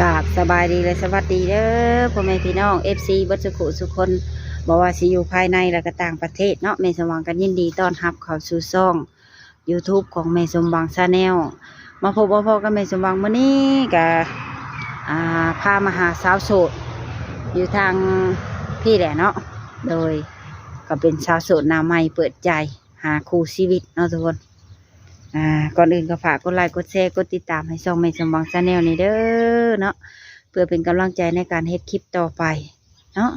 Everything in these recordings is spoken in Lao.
ກາບສະບາຍດີ ແລະ ສະຫວັດດີເດີ ພໍ່ແມ່ພີ່ນ້ອງ ເອັຟຊີ ເບິດສຸຂູສຸຄົນ ບໍ່ວ່າຊິຢູ່ພາຍໃນ ແລະ ກໍຕ່າງປະເທດເນາະ. ແມ່ສົມຫວັງກໍຍິນດີຕ້ອນຮັບເຂົ້າສູ່ຊ່ອງ YouTube ຂອງແມ່ສົມຫວັງ Channel. ມາພົບມາພໍ້ກັບແມ່ສົມຫວັງມື້ນີ້ກໍ ອ່າ ພາມາຫາສາວໂສດຢູ່ທາງພີ້ແຫຼະເນາະ. ໂດຍ ກໍເປັນສາວໂສດໜ້າໃໝ່ເປີດໃຈຫາຄູ່ຊີວິດເນາະທຸກຄົນ. ອ່າ ກ່ອນອື່ນກໍຝາກກົດໄລ ກົດແຊ ກົດຕິດຕາມໃຫ້ຊ່ອງແມ່ສົມຫວັງ Channel ນີ້ເດີເນາະ ເພື່ອເປັນກຳລັງໃຈໃນການເຮັດຄລິບຕໍ່ໄປເນາະ.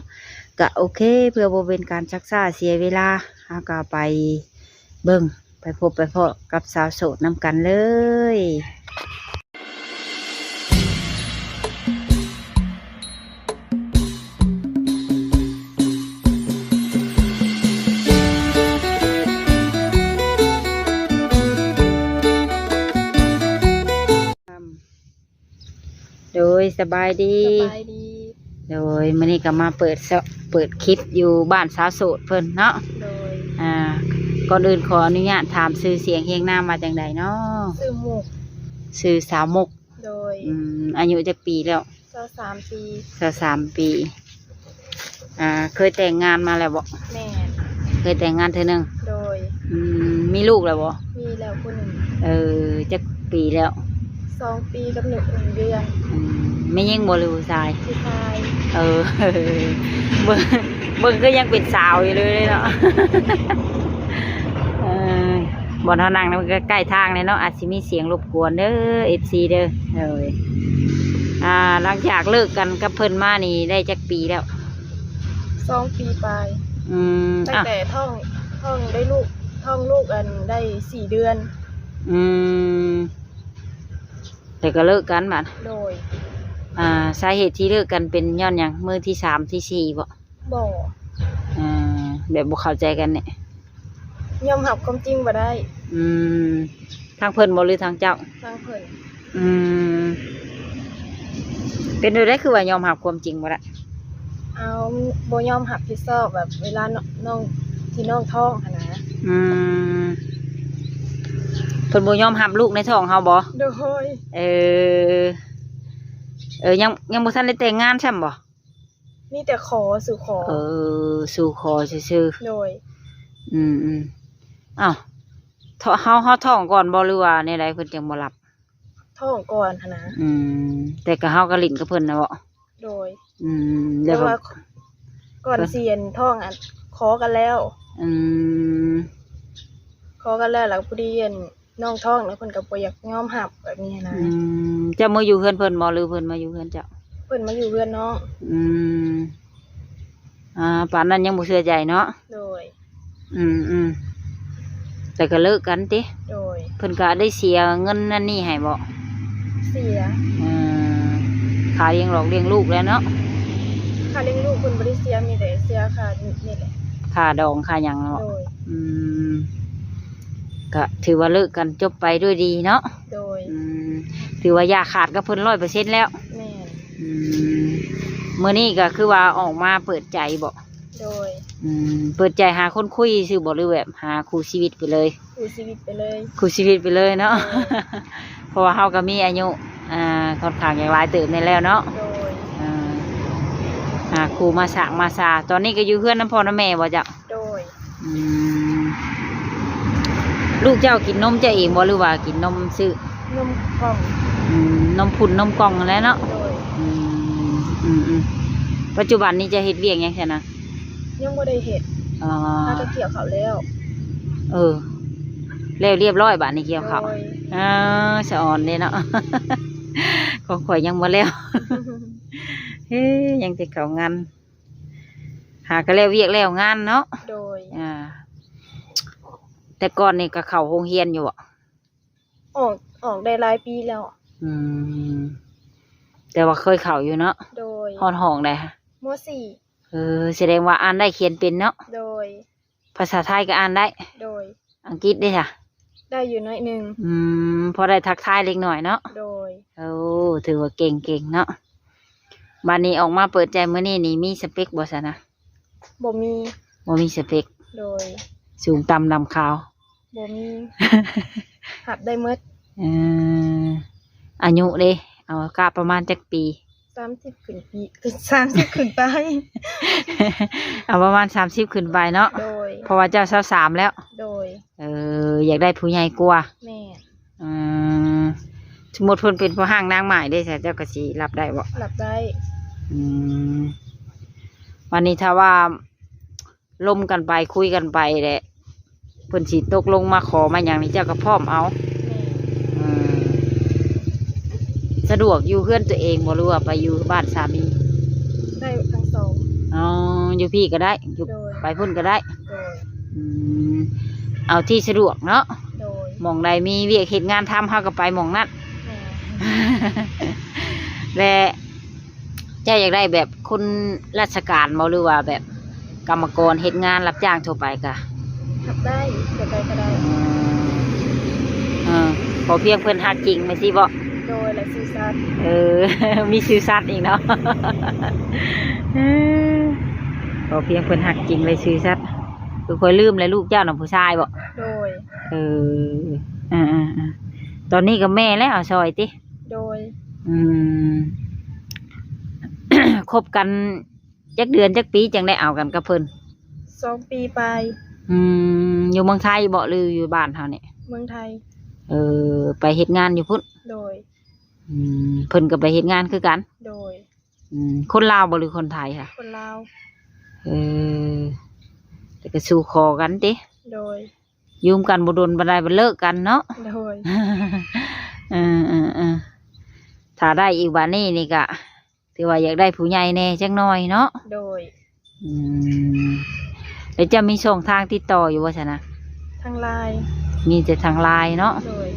ກະໂອເຄ ເພື່ອບໍ່ເປັນການຊັກຊ້າເສຍເວລາ ເຮົາກໍໄປເບິ່ງ ໄປພົບໄປພໍ້ກັບສາວໂສດນຳກັນເລີຍ. ໂດຍ ສະບາຍດີ ສະບາຍດີ. ໂດຍ ມື້ນີ້ກໍມາເປີດ ເປີດຄລິບຢູ່ບ້ານສາວໂສດເພິ່ນເນາະ. ໂດຍ ອ່າ ກ່ອນອື່ນຂໍອະນຸຍາດຖາມຊື່ສຽງຮຽງນາມວ່າຈັ່ງໃດເນາະ? ຊື່ມຸກ ຊື່ສາວມຸກ. ໂດຍ ອືມ ອາຍຸຈັກປີແລ້ວ? ຊາວສາມປີ ຊາວສາມປີ. ອ່າ ເຄີຍແຕ່ງງານມາແລ້ວບໍ່? ແມ່ນ ເຄີຍແຕ່ງງານເທື່ອໜຶ່ງ. ໂດຍ ອືມ ມີລູກແລ້ວບໍ່? ມີແລ້ວຜູ້ໜຶ່ງ. ເອີ ຈັກປີແລ້ວ? ສອງປີກັບໜຶ່ງເດືອນ. ອືມ ແມ່ຍິງບໍ່ ຫຼືຜູ້ຊາຍ? ຜູ້ຊາຍ. ເອີ ເບິ່ງ ເບິ່ງຄືຍັງເປັນສາວຢູ່ເລີຍເນາະ. ເອີ ບ່ອນເຮົານັ່ງນຳກໍໃກ້ທາງແຫຼະເນາະ ອາດຊິມີສຽງລົບກວນເດີ ເອັຟຊີ ເດີ. ໂດຍ ອ່າ ຫຼັງຈາກເລີກກັນກັບເພິ່ນມານີ້ໄດ້ຈັກປີແລ້ວ? ສອງປີປາຍ. ອືມ ຕັ້ງແຕ່ທ້ອງ ທ້ອງໄດ້ລູກ ທ້ອງລູກອັນໄດ້ສີ່ເດືອນ. ອືມ ແຕ່ກໍເລີກກັນບາດ. ໂດຍ ອ່າ ສາເຫດທີ່ເລີກກັນເປັນຍ້ອນຫຍັງ? ມືທີສາມທີສີ່ບໍ່? ບໍ່. ເອີ ແບບບໍ່ເຂົ້າໃຈກັນນີ້ ຍອມຮັບຄວາມຈິງບໍ່ໄດ້. ອືມ ທາງເພິ່ນບໍ່ ຫຼືທາງເຈົ້າ? ທາງເພິ່ນ. ອືມ ເປັນແນວໃດຄືວ່າຍອມຮັບຄວາມຈິງບໍ່ໄດ້? ເອົາ ບໍ່ຍອມຮັບຜິດຊອບແບບເວລານ້ອງ ນ້ອງ ທີ່ນ້ອງທ້ອງຫັ້ນນະ. ອືມ ເພິ່ນບໍ່ຍອມຮັບລູກໃນທ້ອງເຮົາບໍ່? ໂດຍ. ເອີ ເອີ ຍັງ ຍັງບໍ່ທັນໄດ້ແຕ່ງງານຊ້ຳບໍ່? ມີແຕ່ຂໍສູ່ຂໍ. ເອີ ສູ່ຂໍຊື່ໆ. ໂດຍ. ອືມໆ ອ້າວ ເຮົາ ເຮົາທ້ອງກ່ອນບໍ່ ຫຼືວ່າແນວໃດເພິ່ນຈຶ່ງບໍ່ຮັບ? ທ້ອງກ່ອນຫັ້ນນະ. ອືມ ແຕ່ກໍເຮົາກໍຫຼິ້ນກັບເພິ່ນນະເບາະ? ໂດຍ. ອືມ ແລ້ວ ແຕ່ວ່າກ່ອນຊິອັນທ້ອງ ອັນ ຂໍກັນແລ້ວ. ອືມ ຂໍກັນແລ້ວ ແລ້ວພໍດີອັນ ນ້ອງທ້ອງແລ້ວເພິ່ນກໍບໍ່ຢາກຍອມຮັບແບບນີ້ນະ. ອືມ ເຈົ້າມາຢູ່ເຮືອນເພິ່ນບໍ່ ຫຼືເພິ່ນມາຢູ່ເຮືອນເຈົ້າ? ເພິ່ນມາຢູ່ເຮືອນນ້ອງ. ອືມ ອ່າ ປານນັ້ນຍັງບໍ່ເຊື່ອໃຈເນາະ. ໂດຍ. ອືມໆ ແຕ່ກໍເລີກກັນຕິ? ໂດຍ. ເພິ່ນກໍໄດ້ເສຍເງິນນັ້ນນີ້ໃຫ້ບໍ່? ເສຍ. ເອີ ຄ່າລ້ຽງຫຼອກລ້ຽງລູກແລ້ວເນາະ? ຄ່າລ້ຽງລູກເພິ່ນບໍ່ໄດ້ເສຍ ມີແຕ່ເສຍຄ່ານີ້ແຫຼະ ຄ່າດອງຄ່າຫຍັງເນາະ? ໂດຍ. ອືມ ກະຖືວ່າເລີກກັນຈົບໄປດ້ວຍດີເນາະ. ໂດຍ. ອືມ ຖືວ່າຢ່າຂາດກັບເພິ່ນຮ້ອຍເປີເຊັນແລ້ວ. ແມ່ນ. ອືມ ມື້ນີ້ກໍຄືວ່າອອກມາເປີດໃຈບໍ? ໂດຍ. ອືມ ເປີດໃຈຫາຄົນຄຸຍຊື່ບໍ ຫຼືແບບຫາຄູ່ຊີວິດໄປເລີຍ? ຄູ່ຊີວິດໄປເລີຍ. ຄູ່ຊີວິດໄປເລີຍເນາະ. ໂດຍ. ເພາະວ່າເຮົາກໍມີອາຍຸ ອ່າ ຂ້ອນຂ້າງຢາກຫຼາຍເຕີບແນ່ແລ້ວເນາະ. ໂດຍ. ເອີ ຫາຄູ່ມາສ້າງມາສາ ຕອນນີ້ກໍຢູ່ເຮືອນນຳພໍ່ນຳແມ່ບໍເຈົ້າ? ໂດຍ. ອືມ ລູກເຈົ້າກິນນົມເຈົ້າເອງບໍ່ ຫຼືວ່າກິນນົມຊື້? ນົມກ່ອງ. ອືມ ນົມພຸ້ນນົມກ່ອງຫັ້ນແຫຼະເນາະ. ໂດຍ. ອືມ ອືມໆ ປັດຈຸບັນນີ້ເຈົ້າເຮັດວຽກຫຍັງຊັ້ນນະ? ຍັງບໍ່ໄດ້ເຮັດ. ອໍ ຫາກໍກ່ຽວເຂົ້າແລ້ວ. ເອີ ແລ້ວຮຽບຮ້ອຍບາດນີ້ກ່ຽວເຂົ້າ. ໂດຍ. ເອີ ສະອອນເດ້ເນາະ ຂອງຂ້ອຍຍັງບໍ່ແລ້ວ ເອີ ຍັງແຕ່ເຂົ້າງານ ຫາກໍແລ້ວວຽກແລ້ວງານເນາະ. ໂດຍ. ອ່າ ແຕ່ກ່ອນນີ້ກໍເຂົ້າໂຮງຮຽນຢູ່ບໍ? ອອກ ອອກໄດ້ຫຼາຍປີແລ້ວ. ອືມ ແຕ່ວ່າເຄີຍເຂົ້າຢູ່ເນາະ. ໂດຍ. ຮອດຫ້ອງໃດ? ມໍສີ່. ເອີ ສະແດງວ່າອ່ານໄດ້ຂຽນເປັນເນາະ. ໂດຍ. ພາສາໄທກໍອ່ານໄດ້. ໂດຍ. ອັງກິດເດ້ຊະ? ໄດ້ຢູ່ໜ້ອຍໜຶ່ງ. ອືມ ພໍໄດ້ທັກທາຍເລັກນ້ອຍເນາະ. ໂດຍ. ໂອ້ ຖືວ່າເກັ່ງໆເນາະ. ບາດນີ້ອອກມາເປີດໃຈມື້ນີ້ນີ້ ມີສະເປັກບໍ່ຊັ້ນນະ? ບໍ່ມີ. ບໍ່ມີສະເປັກ. ໂດຍ. ສູງຕ່ຳດຳຂາວ? ບໍ່ມີ. ຮັບໄດ້ໝົດ. ເອີ ອາຍຸເດ້? ເອົາກະປະມານຈັກປີ? ສາມສິບຂຶ້ນປີ ສາມສິບຂຶ້ນໄປ. ເອົາປະມານສາມສິບຂຶ້ນໄປເນາະ. ໂດຍ. ເພາະວ່າເຈົ້າຊາວສາມແລ້ວ. ໂດຍ. ເອີ ຢາກໄດ້ຜູ້ໃຫຍ່ກວ່າ. ແມ່ນ. ອືມ ສົມມຸດເພິ່ນເປັນພໍ່ຮ້າງນາງໝ້າຍເດ້ ເຈົ້າກໍຊິຮັບໄດ້ບໍ່? ຮັບໄດ້. ອືມ ບາດນີ້ຖ້າວ່າລົມກັນໄປ ຄຸຍກັນໄປແຫຼະ ເພິ່ນຊິຕົກລົງມາຂໍມາຫຍັງນີ້ ເຈົ້າກໍພ້ອມເອົາ. ແມ່ນ. ອືມ ສະດວກຢູ່ເຮືອນຕົວເອງບໍ່ ຫຼືວ່າໄປຢູ່ບ້ານສາມີ? ໄດ້ທັງສອງ. ອໍ ຢູ່ພີ້ກໍໄດ້ ຢູ່ ໂດຍ ໄປພຸ້ນກໍໄດ້. ໂດຍ. ອືມ ເອົາທີ່ສະດວກເນາະ. ໂດຍ. ໝ່ອງໃດມີວຽກເຮັດງານທຳ ເຮົາກໍໄປໝ່ອງນັ້ນ. ແມ່ນ. ແລະ ເຈົ້າຢາກໄດ້ແບບຄົນລາຊະການບໍ່ ຫຼືວ່າແບບກຳມະກອນເຮັດງານຮັບຈ້າງທົ່ວໄປກະຮັບໄດ້? ແບບໃດກໍໄດ້. ອືມ ເອີ ຂໍພຽງເພິ່ນຮັກຈິງແມ່ນຊີ້ບໍ? ໂດຍ. ແລະຊື່ສັດ. ເອີ ມີຊື່ສັດອີກເນາະ. ຂໍພຽງເພິ່ນຮັກຈິງ ແລະຊື່ສັດ. ຄືຂ້ອຍລືມແລ້ວ ລູກເຈົ້ານະຜູ້ຊາຍບໍ? ໂດຍ. ເອີ ເອີໆໆ ຕອນນີ້ກໍແມ່ແລ້ວ ເອົາຊ່ອຍຕິ? ໂດຍ. ອືມ ຄົບກັນຈັກເດືອນຈັກປີຈັ່ງໄດ້ເອົາກັນກັບເພິ່ນ? ສອງປີປາຍ. ອືມ ຢູ່ເມືອງໄທບໍ ຫຼືຢູ່ບ້ານເຮົານີ້? ເມືອງໄທ. ເອີ ໄປເຮັດງານຢູ່ພຸ້ນ? ໂດຍ. ອືມ ເພິ່ນກໍໄປເຮັດງານຄືກັນ? ໂດຍ. ອືມ ຄົນລາວບໍ ຫຼືຄົນໄທຄະ? ຄົນລາວ. ເອີ ແຕ່ກໍສູ່ຂໍກັນຕິ? ໂດຍ. ຢູ່ນຳກັນບໍ່ດົນປານໃດ ບັດເລີກກັນເນາະ. ໂດຍ. ເອີໆໆ ຖ້າໄດ້ອີກບາດນີ້ນີ້ກະ ຖືວ່າຢາກໄດ້ຜູ້ໃຫຍ່ແດ່ຈັກໜ້ອຍເນາະ. ໂດຍ. ອືມ ແລ້ວເຈົ້າມີຊ່ອງທາງຕິດຕໍ່ຢູ່ບໍ່ຊັ້ນນະ? ທາງ LINE. ມີແຕ່ທາງ LINE ເນາະ. ໂດຍ.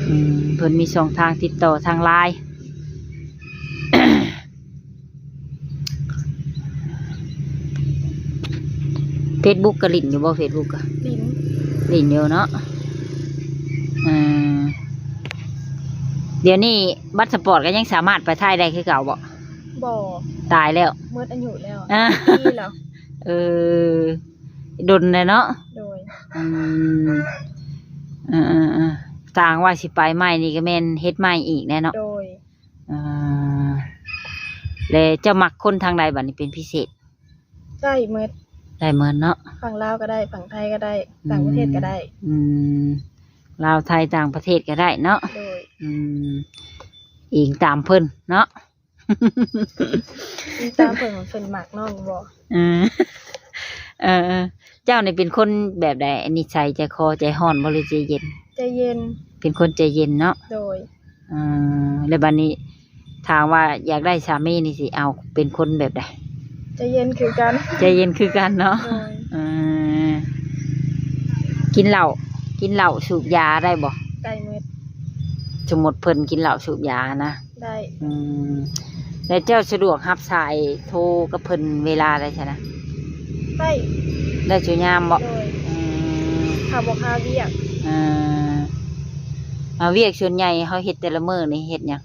ອືມ ເພິ່ນມີຊ່ອງທາງຕິດຕໍ່ທາງ LINE. Facebook ກໍຫຼິ້ນຢູ່ບໍ່? Facebook ກໍຫຼິ້ນ. ຫຼິ້ນຢູ່ເນາະ. ເອີ ດຽວນີ້ບັດສະປອດກໍຍັງສາມາດໄປໄທໄດ້ຄືເກົ່າບໍ່? ບໍ່. ຕາຍແລ້ວ? ໝົດອາຍຸແລ້ວ. ອາ ປີແລ້ວ. ເອີ ດົນແລ້ວເນາະ. ໂດຍ. ອືມ ເອີໆໆ ຖ້າຫາກວ່າຊິໄປໃໝ່ນີ້ກໍແມ່ນເຮັດໃໝ່ອີກແນ່ເນາະ. ໂດຍ. ເອີ ແລ້ວເຈົ້າມັກຄົນທາງໃດບັດນີ້ເປັນພິເສດ? ໄດ້ໝົດ. ໄດ້ໝົດເນາະ. ຝັ່ງລາວກໍໄດ້ ຝັ່ງໄທກໍໄດ້ ອືມ ຕ່າງປະເທດກໍໄດ້. ອືມ ລາວ ໄທ ຕ່າງປະເທດກໍໄດ້ເນາະ. ໂດຍ. ອືມ ອີງຕາມເພິ່ນເນາະ. ອີງຕາມເພິ່ນວ່າເພິ່ນມັກນ້ອງບໍ່. ເອີ ເອີໆ ເຈົ້ານີ້ເປັນຄົນແບບໃດ? ນິໄສໃຈຄໍໃຈຮ້ອນບໍ່ ຫຼືໃຈເຢັນ? ໃຈເຢັນ. ເປັນຄົນໃຈເຢັນເນາະ. ໂດຍ. ເອີ ແລ້ວບັດນີ້ ຖ້າວ່າຢາກໄດ້ສາມີນີ້ ຊິເອົາເປັນຄົນແບບໃດ? ໃຈເຢັນຄືກັນ. ໃຈເຢັນຄືກັນເນາະ. ໂດຍ. ເອີ ກິນເຫຼົ້າ ກິນເຫຼົ້າສູບຢາໄດ້ບໍ່? ໄດ້ໝົດ. ສົມມຸດເພິ່ນກິນເຫຼົ້າສູບຢານະ? ໄດ້. ອືມ ແລ້ວເຈົ້າສະດວກຮັບສາຍໂທກັບເພິ່ນເວລາໃດຊັ້ນນະ? ໄດ້. ໄດ້ຊຸຍາມບໍ? ໂດຍ. ອືມ ຖ້າບໍ່ຄາວຽກ. ເອີ ອາ ວຽກສ່ວນໃຫຍ່ເຮົາເຮັດແຕ່ລະມື້ນີ້ເຮັດຫຍັງ?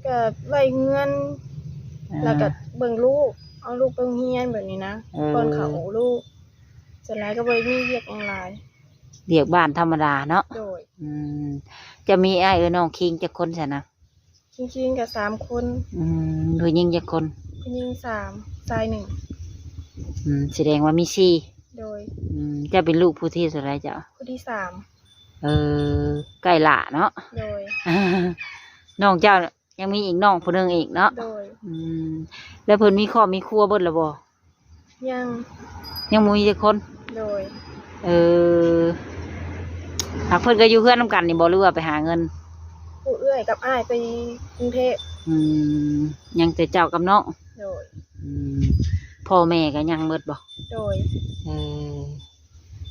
ກໍໄວ້ເຮືອນ ເອີ ແລ້ວກໍເບິ່ງລູກ ເອົາລູກໄປໂຮງຮຽນແບບນີ້ນະ. ເອີ ປ້ອນເຂົ້າລູກ. ສ່ວນຫຼາຍກໍບໍ່ໄດ້ມີວຽກຫຍັງຫຼາຍ. ວຽກບ້ານທຳມະດາເນາະ. ໂດຍ. ອືມ ເຈົ້າມີອ້າຍເອື້ອຍນ້ອງຄີງຈັກຄົນຊັ້ນນະ? ຄີງໆ ກໍສາມຄົນ. ອືມ ຜູ້ຍິງຈັກຄົນ? ຜູ້ຍິງສາມ ຊາຍໜຶ່ງ. ອືມ ສະແດງວ່າມີສີ່. ໂດຍ. ອືມ ເຈົ້າເປັນລູກຜູ້ທີເທົ່າໃດເຈົ້າ? ຜູ້ທີສາມ. ເອີ ໃກ້ຫຼ້າເນາະ. ໂດຍ. ນ້ອງເຈົ້າ ຍັງມີອີກນ້ອງຜູ້ໜຶ່ງອີກເນາະ. ໂດຍ. ອືມ ແລ້ວເພິ່ນມີຄອບມີຄົວເບິດແລ້ວບໍ່? ຍັງ. ຍັງບໍ່ມີຈັກຄົນ? ໂດຍ. ເອີ ຫາກເພິ່ນກໍຢູ່ເຮືອນນຳກັນນີ້ບໍ່ ຫຼືວ່າໄປຫາເງິນ? ຜູ້ເອື້ອຍກັບອ້າຍໄປກຸງເທບ. ອືມ ຍັງແຕ່ເຈົ້າກັບນ້ອງ. ໂດຍ. ອືມ ພໍ່ແມ່ກໍຍັງເບິດບໍ່? ໂດຍ. ເອີ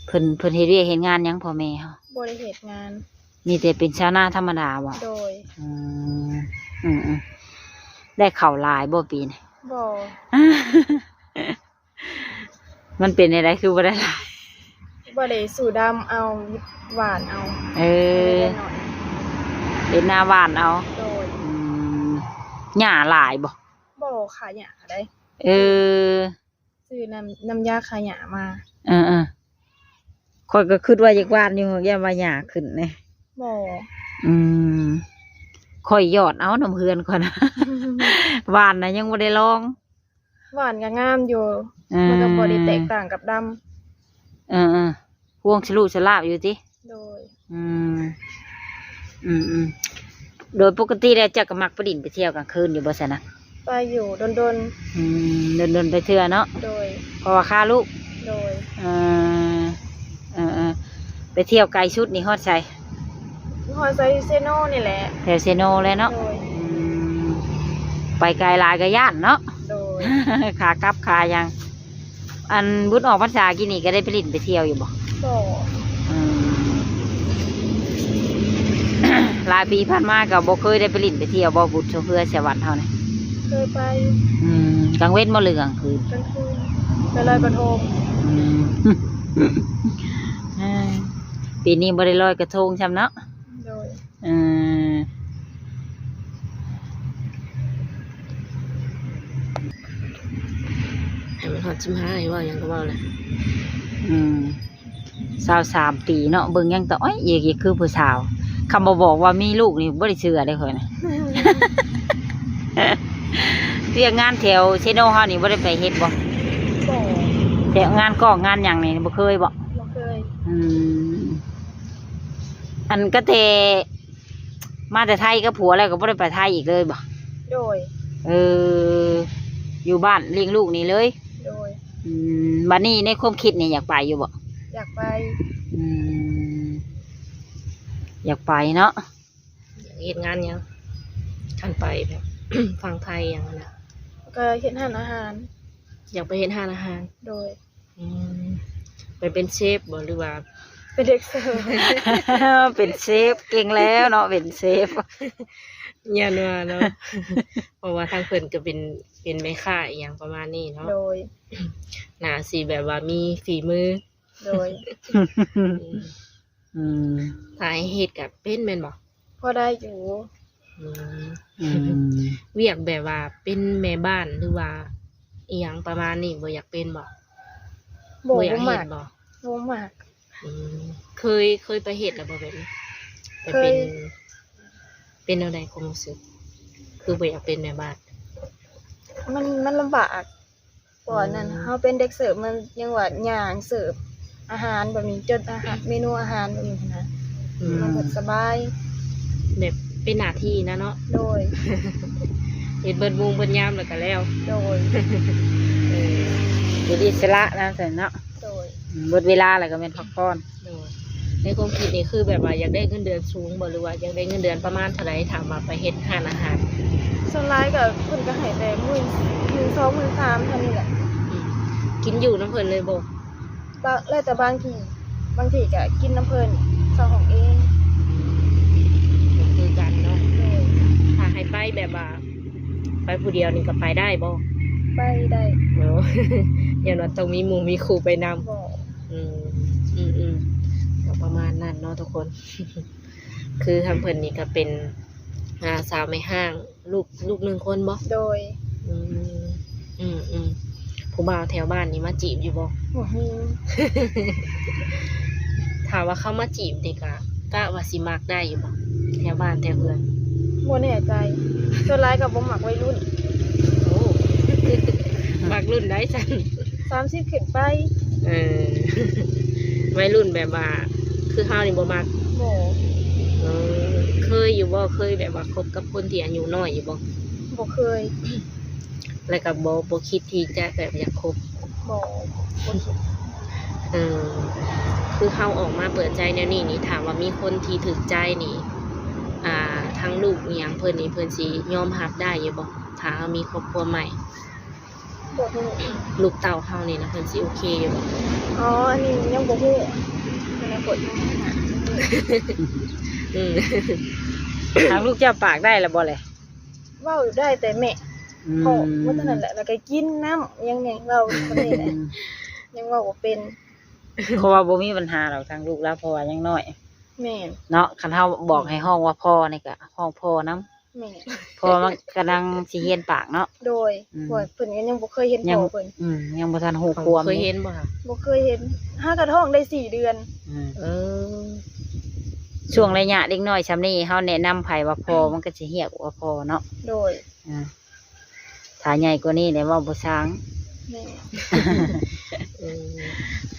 ເພິ່ນ ເພິ່ນເຮັດວຽກເຮັດງານຫຍັງພໍ່ແມ່ເຮົາ? ບໍ່ໄດ້ເຮັດງານ. ມີແຕ່ເປັນຊາວນາທຳມະດາບໍ່? ໂດຍ. ອືມ ອືມໆ ໄດ້ເຂົ້າຫຼາຍບໍ່ປີນີ້? ບໍ່. ມັນເປັນແນວໃດຄືບໍ່ໄດ້ຫຼາຍ? ບໍ່ໄດ້ສູ້ດຳເອົາ ຫວ່ານເອົາ. ເອີ ໄດ້ໜ້ອຍ ເຮັດນາຫວ່ານເອົາ. ໂດຍ. ອືມ ຫຍ້າຫຼາຍບໍ່? ບໍ່ ຂ້າຫຍ້າໄດ໋. ເອີ ຊື້ນ້ຳ ນ້ຳຢາຂ້າຫຍ້າມາ. ເອີໆ ຂ້ອຍກໍຄິດວ່າຢາກຫວ່ານຢູ່ ຢ້ານວ່າຫຍ້າຂຶ້ນເດ້. ບໍ່. ອືມ ຂ້ອຍຢອດເອົານຳເຮືອນຂ້ອຍນະ ຫວ່ານນະຍັງບໍ່ໄດ້ລອງ. ຫວ່ານກໍງາມຢູ່ ເອີ ມັນກໍບໍ່ໄດ້ແຕກຕ່າງກັບດຳ. ເອີໆ ພວງສະລຸສະຫຼາບຢູ່ຕິ? ໂດຍ. ອືມ ອືມໆ ໂດຍປົກກະຕິແລ້ວເຈົ້າກໍມັກໄປຫຼິ້ນໄປທ່ຽວກາງຄືນຢູ່ບໍ່ຊັ້ນນະ? ໄປຢູ່ດົນໆ. ອືມ ດົນໆໄປເທື່ອເນາະ? ໂດຍ. ເພາະວ່າຄາລູກ? ໂດຍ. ເອີ ເອີໆ ໄປທ່ຽວໄກສຸດນີ້ຮອດໃສ? ຮອດໃສ ເຊໂນນີ້ແຫຼະ. ແຖວເຊໂນແຫຼະເນາະ? ໂດຍ. ອືມ ໄປໄກຫຼາຍກໍຢ້ານເນາະ? ໂດຍ. ຂາກັບຂາຫຍັງ ອັນບຸນອອກພັນສາກີ້ນີ້ກໍໄດ້ໄປຫຼິ້ນໄປທ່ຽວຢູ່ບໍ່? ບໍ່. ອືມ ຫຼາຍປີຜ່ານມາກໍບໍ່ເຄີຍໄດ້ໄປຫຼິ້ນໄປທ່ຽວບໍ່ ບຸນຊົງເຮືອສະຫວັນເຮົານີ້? ເຄີຍໄປ. ອືມ ກາງເວັນບໍ່ ຫຼືກາງຄືນ? ກາງຄືນ ໄປລອຍກະທົງ. ອືມ ເອີ ປີນີ້ບໍ່ໄດ້ລອຍກະທົງຊ້ຳເນາະ? ໂດຍ. ເອີ ໃຫ້ມັນຮອດສິບຫ້າ ໃຫ້ເວົ້າຫຍັງກໍເວົ້າແຫຼະ. ອືມ ຊາວສາມປີເນາະ ເບິ່ງຍັງຕະອ້ອຍອີກ ຄືຜູ້ສາວ. ຄຳບໍ່ບອກວ່າມີລູກນີ້ບໍ່ໄດ້ເຊື່ອເດ້ຂ້ອຍນະ. ວຽກງານແຖວເຊໂນເຮົານີ້ບໍ່ໄດ້ໄປເຮັດບໍ່? ບໍ່. ແຖວງານກ້ອງງານຫຍັງນີ້ບໍ່ເຄີຍບໍ່? ບໍ່ເຄີຍ. ອືມ ອັນກໍແຕ່ ມາແຕ່ໄທກັບຜົວແລ້ວກໍບໍ່ໄດ້ໄປໄທອີກເລີຍບໍ່? ໂດຍ. ເອີ ຢູ່ບ້ານລ້ຽງລູກນີ້ເລີຍ? ໂດຍ. ອືມ ບັດນີ້ໃນຄວາມຄິດນີ້ຢາກໄປຢູ່ບໍ່? ຢາກໄປ. ອືມ ຢາກໄປເນາະ. ຢາກເຮັດງານຫຍັງ ຄັນໄປແບບຝັ່ງໄທຫຍັງຫັ້ນນະ? ກໍເຮັດຮ້ານອາຫານ. ຢາກໄປເຮັດຮ້ານອາຫານ? ໂດຍ. ອືມ ໄປເປັນເຊຟບໍ່ ຫຼືວ່າ ເປັນເດັກເສີບ? ເປັນເຊຟ ເກັ່ງແລ້ວເນາະ ເປັນເຊຟ. ຢ້ານວ່າເນາະ ເພາະວ່າທາງເພິ່ນກໍເປັນ ເປັນແມ່ຄ້າອີ່ຫຍັງປະມານນີ້ເນາະ. ໂດຍ. ໜ້າຊິແບບວ່າມີຝີມື. ໂດຍ. ອືມ ອືມ ຖ້າໃຫ້ເຮັດກໍເປັນແມ່ນບໍ່? ພໍໄດ້ຢູ່. ອືມ ອືມ ວຽກແບບວ່າເປັນແມ່ບ້ານ ຫຼືວ່າອີ່ຫຍັງປະມານນີ້ ບໍ່ຢາກເປັນບໍ່? ບໍ່ ບໍ່ຢາກເຮັດບໍ່? ບໍ່ມັກ. ອືມ ເຄີຍ ເຄີຍໄປເຮັດແລ້ວບໍ່ແບບນີ້? ໄປເປັນ ເຄີຍ. ເປັນແນວໃດຄວາມຮູ້ສຶກ ຄືບໍ່ຢາກເປັນແມ່ບ້ານ? ມັນ ມັນລຳບາກ. ກ່ອນນັ້ນ ອືມ ເຮົາເປັນເດັກເສີບ ມັນຍັງວ່າຍ່າງເສີບອາຫານແບບນີ້ ຈົດອາຫານ ເມນູອາຫານແບບນີ້ນະ. ອືມ ມັນກໍສະບາຍ ແບບເປັນໜ້າທີ່ນະເນາະ. ໂດຍ. ເຮັດເບິດໂມງເບິດຍາມແລ້ວກໍແລ້ວ. ໂດຍ. ເອີ ເປັນອິດສະຫຼະນະຊັ້ນເນາະ. ໂດຍ. ອືມ ເບິດເວລາແລ້ວກໍແມ່ນພັກຜ່ອນ. ໂດຍ. ໃນຄວາມຄິດນີ້ຄືແບບວ່າຢາກໄດ້ເງິນເດືອນສູງບໍ່ ຫຼືວ່າຢາກໄດ້ເງິນເດືອນປະມານເທົ່າໃດ ຖ້າວ່າໄປເຮັດຮ້ານອາຫານ? ສ່ວນຫຼາຍກໍເພິ່ນກໍໃຫ້ແຕ່ໝື່ນ ໝື່ນສອງ ໝື່ນສາມ ເທົ່ານີ້ແຫຼະ. ອືມ ກິນຢູ່ນຳເພິ່ນເລີຍບໍ່? ບາງ ແລ້ວແຕ່ບາງທີ ບາງທີກໍກິນນຳເພິ່ນ ເຊົ່າຫ້ອງເອງ. ອືມ ກໍຄືກັນເນາະ. ໂດຍ. ຖ້າໃຫ້ໄປແບບວ່າ ໄປຜູ້ດຽວນີ້ກໍໄປໄດ້ບໍ່? ໄປໄດ້. ໂອ້ ຢ້ານວ່າຕ້ອງມີໝູ່ມີຄູ່ໄປນຳ. ບໍ່. ອືມ ອືມໆ ກໍປະມານນັ້ນເນາະທຸກຄົນ. ຄືທາງເພິ່ນນີ້ກໍເປັນ ອ່າ ສາວແມ່ຮ້າງ ລູກ ລູກໜຶ່ງຄົນບໍ່? ໂດຍ. ອືມ ອືມໆ ຜູ້ບ່າວແຖວບ້ານນີ້ມາຈີບຢູ່ບໍ່? ບໍ່ມີ. ຖ້າວ່າເຂົາມາຈີບນີ້ກະ ກະວ່າຊິມັກໄດ້ຢູ່ບໍ່ ແຖວບ້ານແຖວເຮືອນ? ບໍ່ແນ່ໃຈ ສ່ວນຫຼາຍກໍບໍ່ມັກໄວລຸ້ນ. ໂອ້ ມັກລຸ້ນໃດຊັ້ນ? ສາມສິບຂຶ້ນໄປ. ເອີ ໄວລຸ້ນແບບວ່າ ຄືເຮົານີ້ບໍ່ມັກ? ບໍ່. ເອີ ເຄີຍຢູ່ບໍ່ ເຄີຍແບບວ່າຄົບກັບຄົນທີ່ອາຍຸນ້ອຍຢູ່ບໍ່? ບໍ່ເຄີຍ. ແລ້ວກໍບໍ່ ບໍ່ຄິດທີ່ຈະແບບຢາກຄົບ? ບໍ່ ບໍ່ຄິດ. ເອີ ຄືເຮົາອອກມາເປີດໃຈແນວນີ້ນີ້ ຖ້າວ່າມີຄົນທີ່ຖືກໃຈນີ້ ອ່າ ທາງລູກອີ່ຫຍັງເພິ່ນນີ້ ເພິ່ນຊິຍອມຮັບໄດ້ຢູ່ບໍ່ ຖ້າເຮົາມີຄອບຄົວໃໝ່? ບໍ່ຮູ້. ລູກເຕົ້າເຮົານີ້ນະ ເພິ່ນຊິໂອເຄຢູ່ບໍ່? ອໍ ອັນນີ້ຍັງບໍ່ຮູ້ ອະນາຄົດຍັງຫາ. ອືມ ທາງລູກເຈົ້າປາກໄດ້ລະບໍ່ແລະ? ເວົ້າໄດ້ແຕ່ແມ່. ອືມ ເພາະວ່າເທົ່ານັ້ນແຫຼະ ແລ້ວກໍກິນນ້ຳ ຍັງ ຍັງເວົ້າບໍ່ໄດ້ແຫຼະ. ອືມ ຍັງເວົ້າບໍ່ເປັນ. ເພາະວ່າບໍ່ມີບັນຫາດອກ ທາງລູກລາວ ເພາະວ່າຍັງນ້ອຍ. ແມ່ນ. ເນາະ ຄັນເຮົາບອກໃຫ້ຮ້ອງວ່າພໍ່ນີ້ກໍຮ້ອງພໍ່ນຳ. ແມ່ນ. ເພາະວ່າມັນກຳລັງຊິຮຽນປາກເນາະ. ໂດຍ. ອືມ ເພາະວ່າເພິ່ນກໍຍັງບໍ່ເຄີຍເຫັນ ຍັງ ພໍ່ເພິ່ນ. ອືມ ຍັງບໍ່ທັນຮູ້ຄວາມ. ເຄີຍເຫັນບໍ່? ບໍ່ເຄີຍເຫັນ ຫາກະທ້ອງໄດ້ສີ່ເດືອນ. ອືມ ເອີ. ຊ່ວງໄລຍະເດັກນ້ອຍຊ່ຳນີ້ ເຮົາແນະນຳໃຜວ່າພໍ່ ມັນກໍຊິຮຽກວ່າພໍ່ເນາະ. ໂດຍ ອ່າ ຖ້າໃຫຍ່ກວ່ານີ້ແລ້ວເວົ້າບໍ່ຊ່າງ. ແມ່ນ ເອີ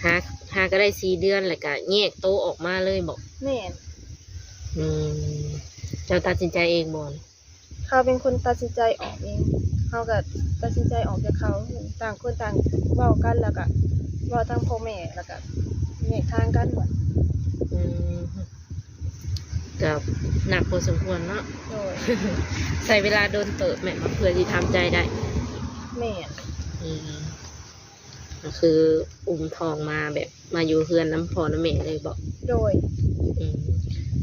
ຫາ ຫາກໍໄດ້ສີ່ເດືອນ ແລ້ວກໍແຍກໂຕອອກມາເລີຍບໍ? ແມ່ນ ອືມ ເຈົ້າຕັດສິນໃຈເອງບໍ? ເຂົາເປັນຄົນຕັດສິນໃຈອອກເອງ ເຮົາກໍຕັດສິນໃຈອອກຈາກເຂົາ ຕ່າງຄົນຕ່າງເວົ້າກັນ ແລ້ວກໍເວົ້າທາງພໍ່ແມ່ ແລ້ວກໍແຍກທາງກັນ. ອືມ ກໍໜັກພໍສົມຄວນເນາະ. ໂດຍ ໃຊ້ເວລາດົນເຕີບແມ່ນບໍ່ ເພື່ອທີ່ທຳໃຈໄດ້? ແມ່ນ ອືມ ກໍຄືອຸ້ມທ້ອງມາແບບມາຢູ່ເຮືອນນຳພໍ່ນຳແມ່ເລີຍບໍ? ໂດຍ ອືມ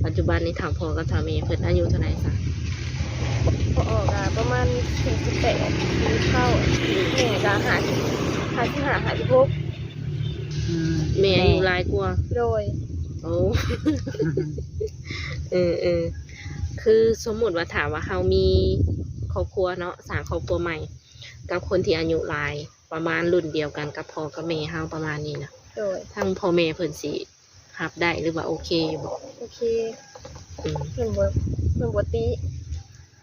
ປັດຈຸບັນນີ້ທາງພໍ່ກັບທາງແມ່ເພິ່ນອາຍຸເທົ່າໃດຊະ? ພໍ່ກໍປະມານສີ່ສິບແປດ ສີ່ສິບເກົ້າ ແມ່ກໍຫ້າສິບ ຫ້າສິບຫ້າ ຫ້າສິບຫົກ. ອືມ ແມ່ອາຍຸຫຼາຍກວ່າ? ໂດຍ ໂອ້ ເອີໆ ຄືສົມມຸດວ່າຖ້າວ່າເຮົາມີຄອບຄົວເນາະ ສ້າງຄອບຄົວໃໝ່ ກັບຄົນທີ່ອາຍຸຫຼາຍ ປະມານລຸ້ນດຽວກັນກັບພໍ່ກັບແມ່ເຮົາປະມານນີ້ນະ. ໂດຍ ທາງພໍ່ແມ່ເພິ່ນຊິຮັບໄດ້ ຫຼືວ່າໂອເຄຢູ່ບໍ່? ໂອເຄ ອືມ ເພິ່ນບໍ່ ເພິ່ນບໍ່ຕິ.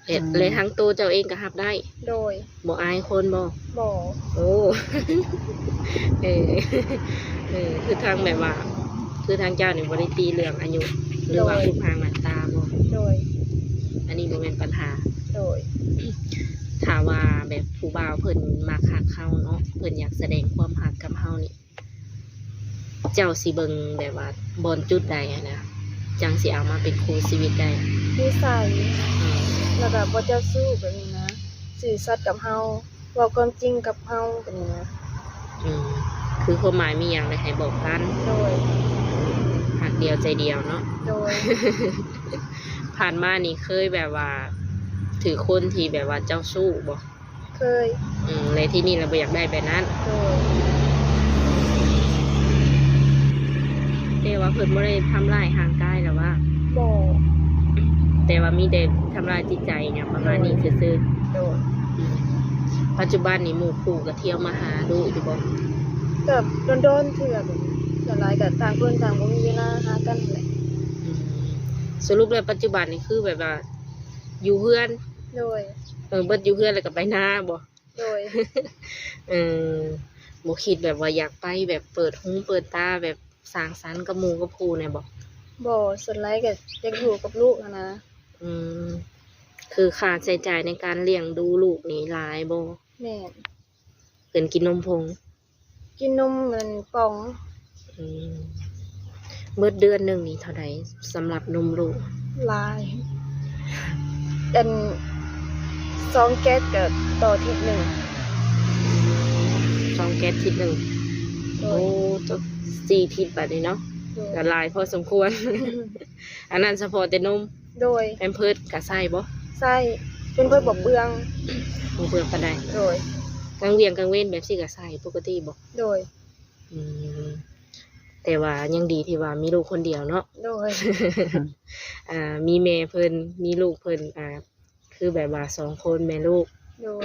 ແລະ ອືມ ແລະທາງໂຕເຈົ້າເອງກໍຮັບໄດ້? ໂດຍ ບໍ່ອາຍຄົນບໍ່? ບໍ່ ໂອ້ ເອີ ເອີ ຄືທາງແບບວ່າ ຄືທາງເຈົ້ານີ້ບໍ່ໄດ້ຕິເລື່ອງອາຍຸ ຫຼືວ່າ ໂດຍ ຮູບຮ່າງໜ້າຕາບໍ່? ໂດຍ ອັນນີ້ບໍ່ແມ່ນບັນຫາ. ໂດຍ ຖ້າວ່າແບບຜູ້ບ່າວເພິ່ນມັກຮັກເຮົາເນາະ ເພິ່ນຢາກສະແດງຄວາມຮັກກັບເຮົານີ້ ເຈົ້າຊິເບິ່ງແບບວ່າບ່ອນຈຸດໃດຫັ້ນນະ ຈັ່ງຊິເອົາມາເປັນຄູ່ຊີວິດໄດ້? ນິໄສ ອືມ ແລ້ວກໍບໍ່ເຈົ້າຊູ້ແບບນີ້ນະ ຊື່ສັດກັບເຮົາ ເວົ້າຄວາມຈິງກັບເຮົາແບບນີ້ນະ. ອືມ ຄືຄວາມໝາຍມີຫຍັງແລ້ວໃຫ້ບອກກັນ. ໂດຍ ຮັກດຽວໃຈດຽວເນາະ. ໂດຍ ຜ່ານມານີ້ເຄີຍແບບວ່າຖືກຄົນທີ່ແບບວ່າເຈົ້າຊູ້ບໍ່? ເຄີຍ ອືມ ແລະທີ່ນີ້ລະບໍ່ຢາກໄດ້ແບບນັ້ນ. ໂດຍ ແຕ່ວ່າເພິ່ນບໍ່ໄດ້ທຳຮ້າຍຮ່າງກາຍລະວ່າ? ບໍ່ ແຕ່ວ່າມີແຕ່ທຳລາຍຈິດໃຈຫຍັງປະມານນີ້ຊື່ໆ. ໂດຍ ອືມ ປັດຈຸບັນນີ້ໝູ່ຄູ່ກໍທ່ຽວມາຫາດຸຢູ່ບໍ່? ກໍດົນໆເທື່ອ ສ່ວນຫຼາຍກໍຕ່າງຄົນຕ່າງບໍ່ມີເວລາຫາກັນຫັ້ນແຫຼະ. ອືມ ສະຫຼຸບແລ້ວປັດຈຸບັນນີ້ຄືແບບວ່າຢູ່ເຮືອນ? ໂດຍ ເອີ ເບິດຢູ່ເຮືອນແລ້ວກໍໄປນາບໍ່? ໂດຍ ເອີ ບໍ່ຄິດແບບວ່າຢາກໄປແບບເປີດຫູເປີດຕາ ແບບສັງສັນກັບໝູ່ກັບຄູ່ແດ່ບໍ່? ບໍ່ ສ່ວນຫຼາຍກໍຢາກຢູ່ກັບລູກຫັ້ນນະ. ອືມ ຄືຄ່າໃຊ້ຈ່າຍໃນການລ້ຽງດູລູກນີ້ຫຼາຍບໍ່? ແມ່ນ ເພິ່ນກິນນົມຜົງ? ກິນນົມອັນປ່ອງ. ອືມ ເບິດເດືອນໜຶ່ງນີ້ເທົ່າໃດສຳລັບນົມລູກ? ຫຼາຍ ອັນ ສອງແກັດກໍຕໍ່ທິດໜຶ່ງ. ສອງແກັດທິດໜຶ່ງ. ໂດຍ ໂອ້ ຕົກສີ່ທິດບາດນີ້ເນາະ. ໂດຍ ກໍຫຼາຍພໍສົມຄວນ. ອັນນັ້ນສະເພາະແຕ່ນົມ. ໂດຍ ແພມເພີດກໍໃສ່ບໍ່? ໃສ່ ແພມເພີດບໍ່ເປືອງ. ບໍ່ເປືອງປານໃດ. ໂດຍ ກາງວຽງກາງເວັນແບບຊີ້ກໍໃສ່ປົກກະຕິບໍ່? ໂດຍ ອືມ ແຕ່ວ່າຍັງດີທີ່ວ່າມີລູກຄົນດຽວເນາະ. ໂດຍ ອ່າ ມີແມ່ເພິ່ນ ມີລູກເພິ່ນ ອ່າ ຄືແບບວ່າສອງຄົນແມ່ລູກ. ໂດຍ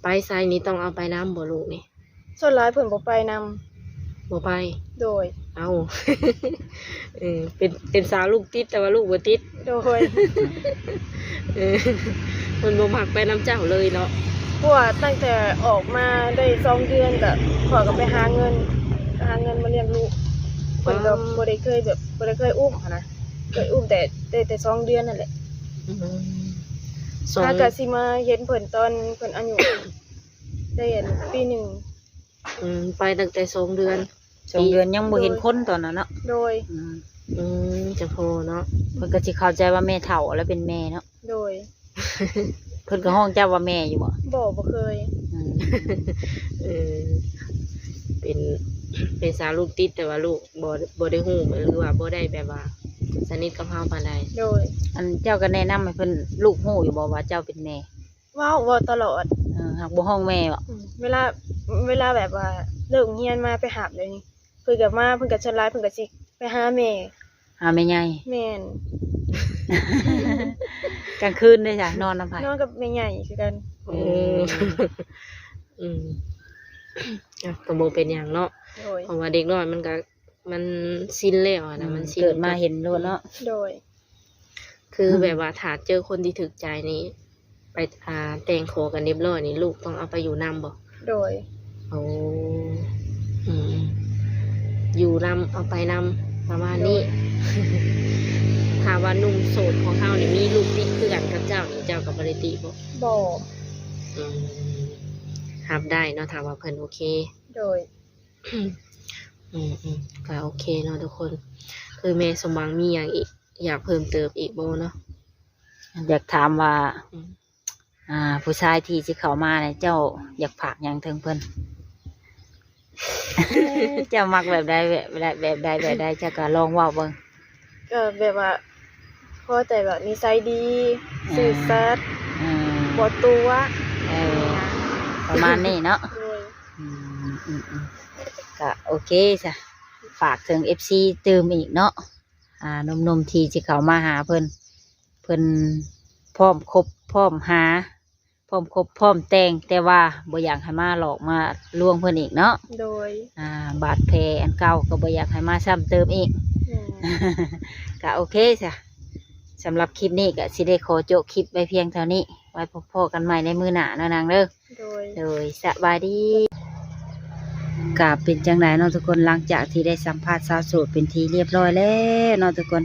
ໄປໃສນີ້ຕ້ອງເອົາໄປນຳບໍ່ລູກນີ້? ສ່ວນຫຼາຍເພິ່ນບໍ່ໄປນຳ. ບໍ່ໄປ? ໂດຍ ເອົ້າ ເອີ ເປັນ ເປັນສາວລູກຕິດ ແຕ່ວ່າລູກບໍ່ຕິດ. ໂດຍ ເອີ ເພິ່ນບໍ່ມັກໄປນຳເຈົ້າເລີຍເນາະ. ເພາະວ່າຕັ້ງແຕ່ອອກມາໄດ້ສອງເດືອນ ກໍຂ້ອຍກໍໄປຫາເງິນ ຫາເງິນມາລ້ຽງລູກ. ເພິ່ນກໍ ອໍ ບໍ່ໄດ້ເຄີຍແບບ ບໍ່ໄດ້ເຄີຍອຸ້ມຫັ້ນນະ ເຄີຍອຸ້ມແຕ່ ແຕ່ ແຕ່ສອງເດືອນນັ້ນແຫຼະ. ອືມ ຫາກໍຊິມາເຫັນເພິ່ນຕອນເພິ່ນອາຍຸໄດ້ອັນປີໜຶ່ງ. ອືມ ໄປຕັ້ງແຕ່ສອງເດືອນ. ສອງເດືອນຍັງບໍ່ເຫັນຄົນຕອນນັ້ນເນາະ. ໂດຍ ອືມ ອືມ ຈະພໍເນາະ ເພິ່ນກໍຊິເຂົ້າໃຈວ່າແມ່ເຖົ້າແລ້ວເປັນແມ່ເນາະ. ໂດຍ ເພິ່ນກໍຮ້ອງເຈົ້າວ່າແມ່ຢູ່ບໍ່? ບໍ່ ບໍ່ເຄີຍ. ອືມ ເອີ ເປັນ ເປັນສາວລູກຕິດ ແຕ່ວ່າລູກບໍ່ ບໍ່ໄດ້ຮູ້ ຫຼືວ່າບໍ່ໄດ້ແບບວ່າສະໜິດກັບເຮົາປານໃດ. ໂດຍ ອັນເຈົ້າກໍແນະນຳໃຫ້ເພິ່ນ ລູກຮູ້ຢູ່ບໍ່ວ່າເຈົ້າເປັນແມ່? ເວົ້າ ເວົ້າຕະຫຼອດ. ເອີ ຫາກບໍ່ຮ້ອງແມ່ບໍ? ອືມ ເວລາ ເວລາແບບວ່າເລີກໂຮງຮຽນມາໄປຮັບແບບນີ້ ເພິ່ນກໍມາ ເພິ່ນກໍສ່ວນຫຼາຍເພິ່ນກໍຊິໄປຫາແມ່. ຫາແມ່ໃຫຍ່? ແມ່ນ. ກາງຄືນເດ້ຊະ ນອນນຳໃຜ? ນອນກັບແມ່ໃຫຍ່ຄືກັນ. ໂອ້ ອືມ ອືມ ກໍບໍ່ເປັນຫຍັງເນາະ. ໂດຍ ເພາະວ່າເດັກນ້ອຍມັນກໍ ມັນຊິນແລ້ວຫັ້ນນະ ອືມ ມັນຊິນ ເກີດມາເຫັນໂລດເນາະ ໂດຍ ຄື ອືມ ແບບວ່າຖ້າເຈີຄົນທີ່ຖືກໃຈນີ້ ໄປ ອ່າ ແຕ່ງຂໍກັນຮຽບຮ້ອຍນີ້ ລູກຕ້ອງເອົາໄປຢູ່ນຳບໍ່? ໂດຍ ໂອ້ ອືມ ຢູ່ນຳ ເອົາໄປນຳ ປະມານນີ້ ໂດຍ ຖ້າວ່າໜຸ່ມໂສດຂອງເຮົານີ້ ມີລູກຕິດຄືກັນກັບເຈົ້ານີ້ ເຈົ້າກໍບໍ່ໄດ້ຕິບໍ່? ບໍ່ ອືມ ຮັບໄດ້ເນາະ ຖ້າວ່າເພິ່ນໂອເຄ ໂດຍ ອືມໆ ກໍໂອເຄເນາະທຸກຄົນ ຄືແມ່ສົມຫວັງມີຫຍັງອີກ ຢາກເພີ່ມເຕີມອີກບໍ່ເນາະ? ຢາກຖາມວ່າ ອືມ ອ່າ ຜູ້ຊາຍທີ່ຊິເຂົ້າມານີ້ ເຈົ້າຢາກຝາກຫຍັງເຖິງເພິ່ນ? ເຈົ້າມັກແບບໃດ ແບບ ແບບ ແບບໃດ ແບບໃດ ເຈົ້າກໍລອງເວົ້າເບິ່ງ. ກໍແບບວ່າພໍແຕ່ແບບນິໄສດີ ອືມ ຊື່ສັດ ອືມ ບໍ່ຕົວະ ເອີ ປະມານນີ້ເນາະ ໂດຍ ອືມ ອືມ ອືມ ກໍໂອເຄຊະ ຝາກເຖິງເອັຟຊີຕື່ມອີກເນາະ ອ່າ ໜຸ່ມໆທີ່ຊິເຂົ້າມາຫາເພິ່ນ ເພິ່ນພ້ອມຄົບພ້ອມຫາ ພ້ອມຄົບພ້ອມແຕ່ງ ແຕ່ວ່າບໍ່ຢາກໃຫ້ມາຫຼອກມາລວງເພິ່ນອີກເນາະ ໂດຍ ອ່າ ບາດແຜອັນເກົ່າກໍບໍ່ຢາກໃຫ້ມາຊ້ຳເຕີມອີກ ແມ່ນ ກະໂອເຄຊະ ສຳລັບຄລິບນີ້ກະຊິໄດ້ຂໍໂຈະຄລິບໄວ້ພຽງເທົ່ານີ້ ໄວ້ພົບພໍ້ກັນໃໝ່ໃນມື້ໜ້າເນາະນາງເດີ ໂດຍ ໂດຍ ສະບາຍດີ. ກະເປັນຈັ່ງໃດເນາະທຸກຄົນ ຫຼັງຈາກທີ່ໄດ້ສຳພາດສາວໂສດເປັນທີ່ຮຽບຮ້ອຍແລ້ວເນາະທຸກຄົນ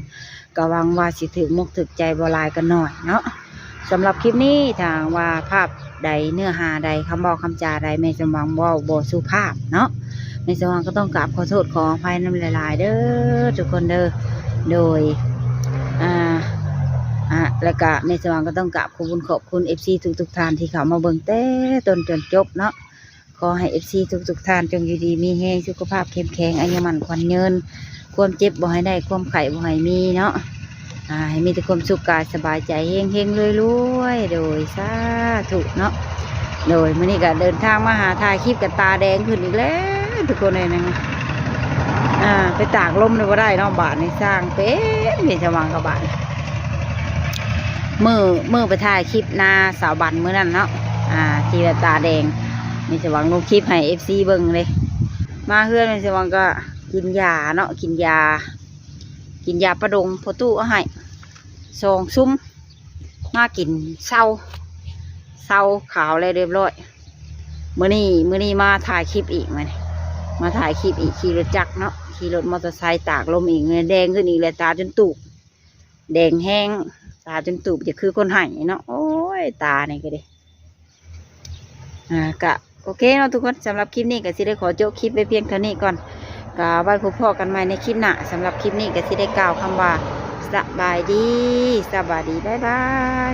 ກໍຫວັງວ່າຊິຖືກອົກຖືກໃຈບໍ່ຫຼາຍກໍໜ້ອຍເນາະ. ສຳລັບຄລິບນີ້ ຖ້າຫາກວ່າພາບໃດ ເນື້ອຫາໃດ ຄຳເວົ້າຄຳຈາໃດ ແມ່ສົມຫວັງເວົ້າບໍ່ສຸພາບເນາະ ແມ່ສົມຫວັງກໍຕ້ອງກາບຂໍໂທດຂໍອະໄພນຳຫຼາຍໆເດີທຸກຄົນເດີ ໂດຍ ອ່າ ອ່າ ແລ້ວກະແມ່ສົມຫວັງກໍຕ້ອງກາບຂອບຄຸນຂອບຄຸນເອັຟຊີທຸກໆທ່ານທີ່ເຂົ້າມາເບິ່ງແຕ່ຕົ້ນຈົນຈົບເນາະ. ຂໍໃຫ້ເອັຟຊີທຸກໆທ່ານຈົ່ງຢູ່ດີມີແຮງ ສຸຂະພາບເຂັ້ມແຂງ ອາຍຸໝັ້ນຂວັນຍືນ ຄວາມເຈັບບໍ່ໃຫ້ໄດ້ ຄວາມໄຂ້ບໍ່ໃຫ້ມີເນາະ ອ່າ ໃຫ້ມີແຕ່ຄວາມສຸກກາຍສະບາຍໃຈ ເຮັງໆລວຍໆ ໂດຍ ສາທຸເນາະ. ໂດຍ ມື້ນີ້ກໍເດີນທາງມາຫາ ຖ່າຍຄລິບກໍຕາແດງຂຶ້ນອີກແລ້ວທຸກຄົນເອີຍ ນະ ອ່າ ໄປຕາກລົມນີ້ບໍ່ໄດ້ເນາະ ບາດນີ້ຊ່າງເປັນເປັນສະຫວ່າງກັບບາດ ມື້ ມື້ໄປຖ່າຍຄລິບນາສາວບັນມື້ນັ້ນເນາະ ອ່າ ທີ່ວ່າຕາແດງ ແມ່ສະຫວ່າງລົງຄລິບໃຫ້ເອັຟຊີເບິ່ງເດ້ ມາເຮືອນແມ່ສະຫວ່າງກໍກິນຢາເນາະ ກິນຢາ ກິນຢາປະດົງພໍ່ຕູ້ເອົາໃຫ້ສອງຊຸມ ມາກິນເຊົາ ເຊົາຂາວແລ້ວຮຽບຮ້ອຍ. ມື້ນີ້ ມື້ນີ້ມາຖ່າຍຄລິບອີກ ມື້ນີ້ມາຖ່າຍຄລິບອີກ ຂີ່ລົດຈັກເນາະ ຂີ່ລົດມໍເຕີໄຊຕາກລົມອີກ ແດງຂຶ້ນອີກແລ້ວ ຕາຈົນຕູບ ແດງແຮງ ຕາຈົນຕູບ ຈະຄືຄົນໄຫ້ເນາະ ໂອ້ຍ ຕານີ້ກໍດີ. ອ່າ ກະໂອເຄເນາະທຸກຄົນ ສຳລັບຄລິບນີ້ກໍຊິໄດ້ຂໍໂຈະຄລິບໄວ້ພຽງເທົ່ານີ້ກ່ອນ ກະໄວ້ພົບພໍ້ກັນໃໝ່ໃນຄລິບໜ້າ. ສຳລັບຄລິບນີ້ກໍຊິໄດ້ກ່າວຄຳວ່າ ສະບາຍດີ ສະບາຍດີ ບາຍບາຍ.